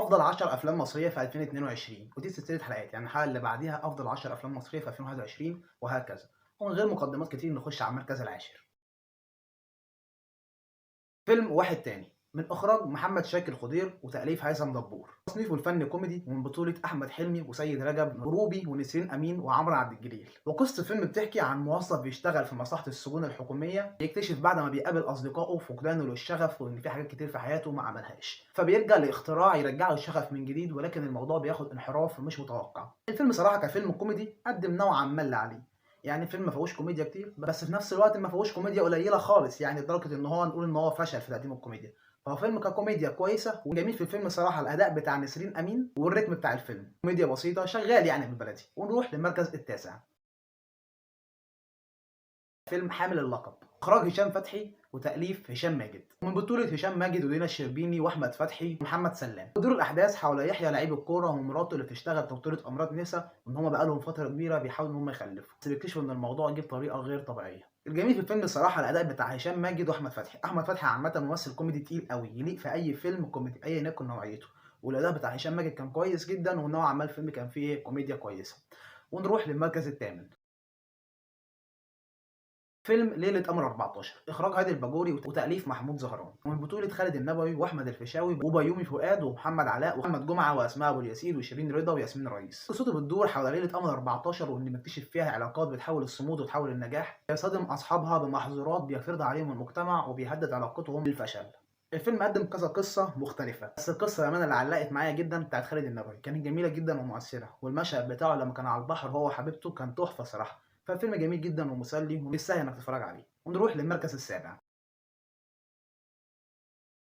افضل 10 افلام مصرية في 2022، ودي سلسلة حلقات، يعني الحلقة اللي بعديها افضل 10 افلام مصرية في 2021 وهكذا. ومن غير مقدمات كتير نخش على المركز العاشر. فيلم واحد تاني من اخراج محمد شاكر خضير وتاليف هيثم دبور، تصنيفه الفني كوميدي ومن بطوله احمد حلمي وسيد رجب وروبي ونسرين امين وعمرو عبد الجليل. وقصة الفيلم بتحكي عن موظف بيشتغل في مصلحة السجون الحكومية، يكتشف بعد ما بيقابل اصدقائه فقدانه للشغف وان في حاجات كتير في حياته ما عملهاش، فبيرجع لاختراع يرجع له الشغف من جديد، ولكن الموضوع بياخد انحراف مش متوقع. الفيلم صراحة كفيلم كوميدي قدم نوعا ما اللي عليه، يعني فيلم ما فيهوش كوميديا كتير، بس في نفس الوقت ما فيهوش كوميديا قليله خالص، يعني لدرجة ان هو نقول ان هو فشل في تقديم الكوميديا. فهو فيلم ككوميديا كويسة، وجميل في الفيلم صراحة الاداء بتاع نسرين امين والريتم بتاع الفيلم، كوميديا بسيطة شغال يعني بالبلدي. ونروح للمركز التاسع. فيلم حامل اللقب، اخراج هشام فتحي وتاليف هشام ماجد، ومن بطوله هشام ماجد ودينا الشربيني واحمد فتحي ومحمد سلام. تدور الاحداث حول يحيى لعيب الكورة ومراته اللي بتشتغل دكتورة امراض نساء، وان هم بقالهم فترة كبيرة بيحاولوا ان هم يخلفوا، بس بيكتشفوا ان الموضوع جه بطريقة غير طبيعية. الجميل في الفيلم الصراحة الاداء بتاع هشام ماجد واحمد فتحي. احمد فتحي عامة ممثل كوميدي تقيل قوي، يليق في اي فيلم كوميدي ايا يكن نوعيته، والاداء بتاع هشام ماجد كان كويس جدا، ونوعا ما الفيلم كان فيه كوميديا كويسة. ونروح للمركز الثامن. فيلم ليلة قمر 14، إخراج هادي الباجوري وتأليف محمود زهران، ومن بطولة خالد النبوي وأحمد الفيشاوي وبيومي فؤاد ومحمد علاء ومحمد جمعة وأسماء أبو الياسين وشيرين رضا وياسمين رئيس. قصته بتدور حول ليلة قمر 14، وإن مكتشف فيها علاقات بتحول الصمود وتحول النجاح، يصطدم أصحابها بمحظورات بيفرض عليهم المجتمع وبيهدد علاقتهم بالفشل. الفيلم قدم كذا قصة مختلفة، بس القصة الأمانة اللي علقت معايا جدا بتاعت خالد النبوي، كانت جميلة جدا ومؤثرة، والمشهد بتاعه لما كان على البحر هو وحبيبته كان تحفة صراحة. فالفيلم جميل جدا ومسلي ويستاهل انك تتفرج عليه. ونروح للمركز السابع.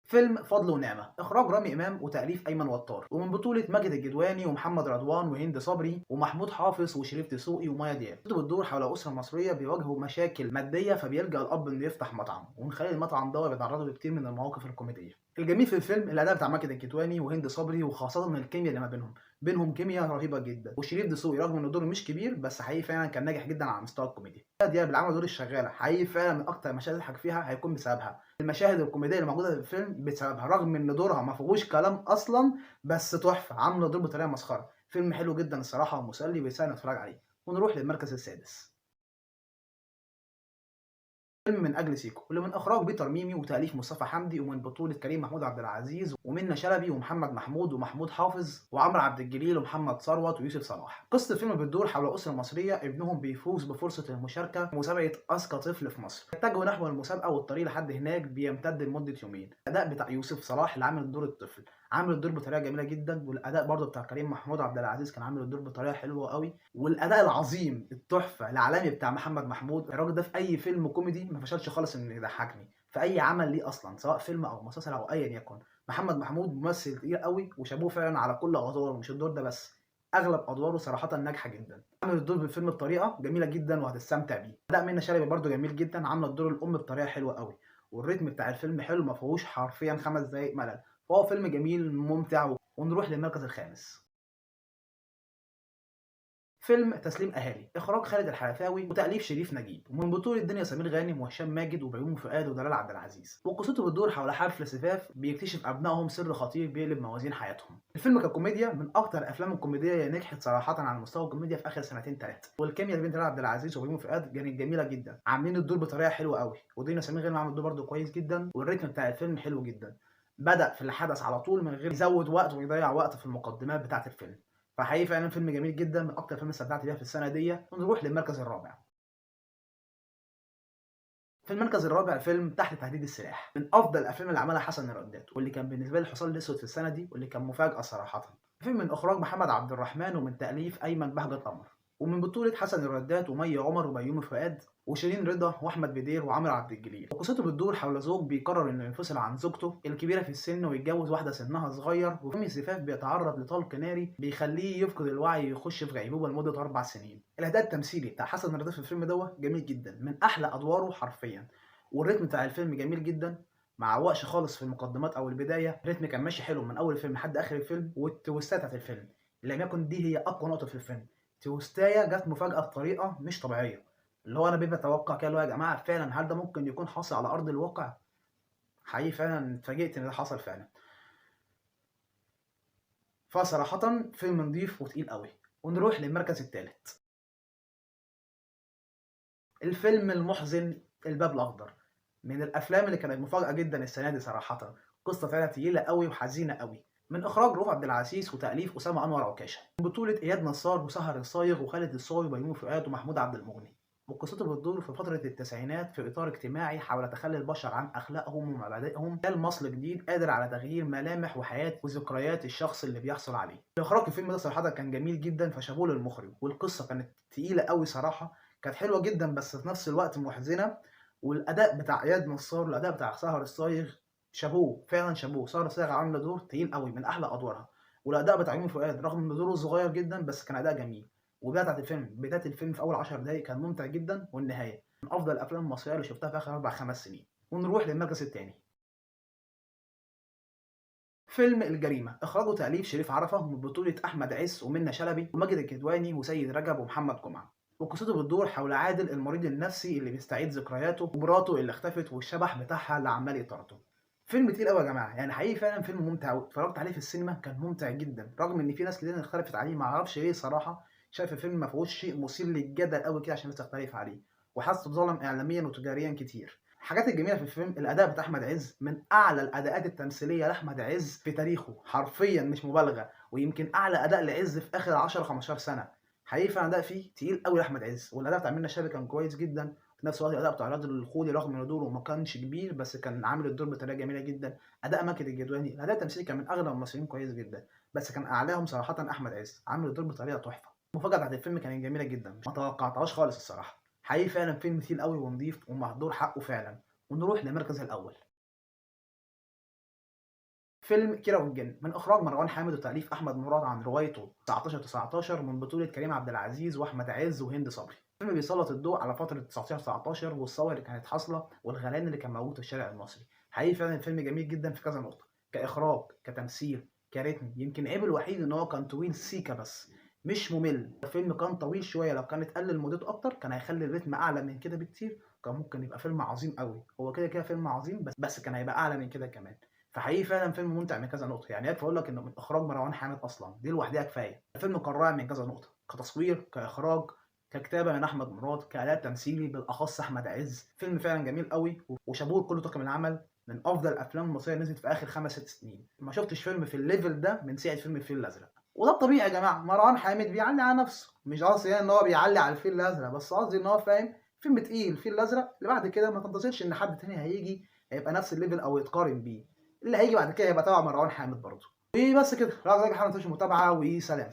فيلم فضل ونعمة، إخراج رامي إمام وتأليف أيمن وطار، ومن بطولة ماجد الجدواني ومحمد رضوان وهند صبري ومحمود حافظ وشريف دسوقي ومايا دياب. بتدور حول أسرة مصرية بيواجهوا مشاكل مادية، فبيلجأ الأب إنه يفتح مطعم، ومن خلال المطعم ده بيتعرضوا لكتير من المواقف الكوميدية. الجميل في الفيلم الأداء بتاع ماجد الكدواني وهند صبري، وخاصة الكيمياء اللي ما بينهم كيمياء رهيبة جدا. وشريف دسوقي رغم ان دوره مش كبير بس حقيقي فعلا كان ناجح جدا على مستوى الكوميديا. دياب اللي عمل دور الشغالة حقيقي فعلا من أكتر المشاهد اللي اضحك فيها هيكون بسببها. المشاهد الكوميدية اللي موجودة في الفيلم بسببها، رغم ان دورها ما فيهوش كلام أصلا، بس تحفة، عاملة دور بطريقة مسخرة. فيلم حلو جدا الصراحة ومسلي ويستاهل نتفرج عليه. ونروح للمركز السادس. فيلم من اجل سيكو، واللي من اخراج بيتر ميمي وتاليف مصطفى حمدي، ومن بطوله كريم محمود عبد العزيز ومنى شلبي ومحمد محمود ومحمود حافظ وعمرو عبد الجليل ومحمد ثروت ويوسف صلاح. قصة الفيلم بتدور حول اسره مصرية ابنهم بيفوز بفرصه المشاركة في مسابقة اذكى طفل في مصر، يتجهوا نحو المسابقة والطريق لحد هناك بيمتد لمدة يومين. الاداء بتاع يوسف صلاح اللي عامل دور الطفل عامل الدور بطريقة جميلة جدا، والاداء برضه بتاع كريم محمود عبد العزيز كان عامل الدور بطريقة حلوة قوي، والاداء العظيم التحفة العالمي بتاع محمد محمود. الراجل ده في اي فيلم كوميدي ما فشلش خالص انه يضحكني في اي عمل ليه اصلا، سواء فيلم او مسلسل او ايا يكن. محمد محمود ممثل تقيل قوي وشابوه فعلا على كل ادواره، مش الدور ده بس، اغلب ادواره صراحة ناجحة جدا. عامل الدور بالفيلم بطريقة جميلة جدا وهتستمتع بيه. اداء منى شلبي برضه جميل جدا، عامله الدور الام بطريقة حلوة قوي، والريتم بتاع الفيلم حلو ما فيهوش حرفيا 5 دقايق ملل. فهو فيلم جميل ممتع. ونروح للمركز الخامس. فيلم تسليم اهالي، اخراج خالد الحلفاوي وتاليف شريف نجيب، ومن بطوله دنيا سمير غانم وهشام ماجد وبيومي فؤاد ودلال عبد العزيز. وقصته بتدور حول حفل زفاف بيكتشف ابنائهم سر خطير بيقلب موازين حياتهم. الفيلم ككوميديا من اكتر الافلام الكوميدية اللي نجحت صراحة على مستوى الكوميديا في اخر سنتين ثلاثة، والكيمياء اللي بين دلال عبد العزيز وبيومي فؤاد كانت جميلة جدا، عاملين الدور بطريقة حلوة قوي، ودنيا سمير غانم عامل الدور برده كويس جدا، والريتم بتاع الفيلم حلو جدا. بدأ في الحدث على طول من غير يزود وقت ويضيع وقت في المقدمات بتاعة الفيلم. فحقيقي فعلا فيلم جميل جدا، من اكتر فيلم استمتعت بيها في السنة دي. ونروح للمركز الرابع. في المركز الرابع فيلم تحت تهديد السلاح، من افضل الافلام اللي عملها حسن الرداد، واللي كان بالنسبة لي الحصان الاسود في السنة دي، واللي كان مفاجاة صراحة. فيلم من اخراج محمد عبد الرحمن ومن تاليف ايمن بهجت قمر، ومن بطولة حسن الرداد ومي عمر وبيومي فؤاد وشيرين رضا واحمد بدير وعمرو عبد الجليل. وقصته بتدور حول زوج بيقرر انه ينفصل عن زوجته الكبيرة في السن ويتجوز واحدة سنها صغير، وفي الزفاف بيتعرض لطلق ناري بيخليه يفقد الوعي ويخش في غيبوبة لمدة 4 سنين. الاداء التمثيلي بتاع حسن الرداد في الفيلم ده جميل جدا، من احلى ادواره حرفيا، والريتم بتاع الفيلم جميل جدا، ما عوقش خالص في المقدمات او البداية، الريتم كان ماشي حلو من اول الفيلم لحد اخر الفيلم. وال twist ات بتاعت الفيلم اللي لم يكن دي هي اقوى نقطة في الفيلم، twist ايه جت مفاجاة بطريقة مش طبيعية، اللي هو انا بقيت اتوقع كده اللي هو يا جماعة فعلا هل ده ممكن يكون حاصل على ارض الواقع؟ حقيقي فعلا اتفاجئت ان ده حصل فعلا. فصراحة فيلم نضيف وتقيل قوي. ونروح للمركز الثالث، الفيلم المحزن الباب الاخضر، من الافلام اللي كانت مفاجاة جدا السنة دي صراحة. قصة فعلا تقيلة قوي وحزينه قوي، من اخراج رؤوف عبد العزيز وتاليف اسامة انور عكاشة، بطوله اياد نصار وسهر الصايغ وخالد الصاوي وبيومي فؤاد ومحمود عبد المغني. وقصته بتدور في فترة التسعينات في إطار اجتماعي حول تخلي البشر عن أخلاقهم ومبادئهم، خلال مصل جديد قادر على تغيير ملامح وحياة وذكريات الشخص اللي بيحصل عليه. إخراج الفيلم ده صراحة كان جميل جدا، فشابوه للمخرج، والقصة كانت تقيلة قوي صراحة، كانت حلوة جدا بس في نفس الوقت محزنة. والأداء بتاع إياد نصار والأداء بتاع سهر الصايغ شابوه، فعلا شابوه. سهر الصايغ عاملة دور تقيل قوي من أحلى أدوارها، والأداء بتاع يومي فؤاد رغم إن دوره صغير جدا بس كان أداء جميل. وبداية الفيلم، بداية الفيلم في أول 10 دقايق كان ممتع جدا، والنهاية من أفضل الأفلام المصرية اللي شفتها في آخر 4-5 سنين. ونروح للمركز الثاني، فيلم الجريمة، إخراجه وتأليف شريف عرفة، من بطولة أحمد عز ومنى شلبي وماجد الكدواني وسيد رجب ومحمد جمعة. وقصته بتدور حول عادل المريض النفسي اللي بيستعيد ذكرياته ومراته اللي اختفت والشبح بتاعها اللي عمال يطارده. فيلم تقيل قوي يا جماعة، يعني حقيقي فعلا فيلم ممتع قوي، اتفرجت عليه في السينما كان ممتع جدا، رغم ان في ناس كتير اختلفت عليه ما اعرفش ليه صراحة. شايف الفيلم ما فيهوش شيء مثير للجدل قوي كده عشان الناس تختلف عليه، وحاسه اتظلم اعلاميا وتجاريا كتير. الحاجات الجميلة في الفيلم الاداء بتاع احمد عز، من اعلى الاداءات التمثيلية لاحمد عز في تاريخه حرفيا مش مبالغه، ويمكن اعلى اداء لعز في اخر 10-15 سنة. حقيقي فعلا اداء فيه تقيل قوي لاحمد عز، والاداء بتاع منى شلبي كان كويس جدا. في نفس الوقت الاداء بتاع رياض الخولي رغم ان دوره ما كانش كبير بس كان عامل الدور بطريقة جميلة جدا. اداء ماجد الكدواني، الاداء التمثيلي كان من اغلب الممثلين كويس جدا، بس كان اعلاهم صراحة احمد عز، عامل الدور بطريقة تحفة. المفاجاة بتاعت الفيلم كانت جميلة جدا، ما توقعتهاش خالص الصراحة. حقيقي فعلا فيلم تقيل قوي ونضيف ومهدور حقه فعلا. ونروح للمركز الاول، فيلم كيرة والجن، من اخراج مروان حامد وتاليف احمد مراد عن روايته 19-19، من بطوله كريم عبد العزيز واحمد عز وهند صبري. الفيلم بيسلط الضوء على فترة 19-19 والثورة اللي كانت حاصله والغليان اللي كان موجود في الشارع المصري. حقيقي فعلا الفيلم جميل جدا في كذا نقطة، كاخراج، كتمثيل، كريتم. يمكن عيب الوحيد ان هو كان طويل سيكا بس مش ممل. الفيلم كان طويل شوية، لو كان اتقلل مدته اكتر كان هيخلي الريتم اعلى من كده بكتير، كان ممكن يبقى فيلم عظيم قوي. هو كده كده فيلم عظيم بس كان هيبقى اعلى من كده كمان. فحقيقي فعلا فيلم ممتع من كذا نقطة، يعني يكفي اقول لك انه من اخراج مروان حامد اصلا دي لوحدها كفاية. الفيلم كان رائع من كذا نقطة، كتصوير، كاخراج، ككتابه من احمد مراد، كاداء تمثيلي بالاخص احمد عز. فيلم فعلا جميل قوي وشابوه كل طاقم العمل، من افضل الافلام المصرية نزلت في اخر 5-6 سنين. ما شفتش فيلم في ال level ده من ساعة فيلم الفيل الازرق، وده الطبيعي يا جماعة. مروان حامد بيعلي على نفسه، مش قصدي يعني ان هو بيعلي على الفيل الازرق، بس قصدي ان هو فاهم فيلم تقيل الفيل الازرق اللي بعد كده ما تنتظرش ان حد تاني هيجي هيبقى نفس ال level او يتقارن بيه، اللي هيجي بعد كده هيبقى تبع مروان حامد برضه. وبس كده، لا تنسوا المتابعة وسلام.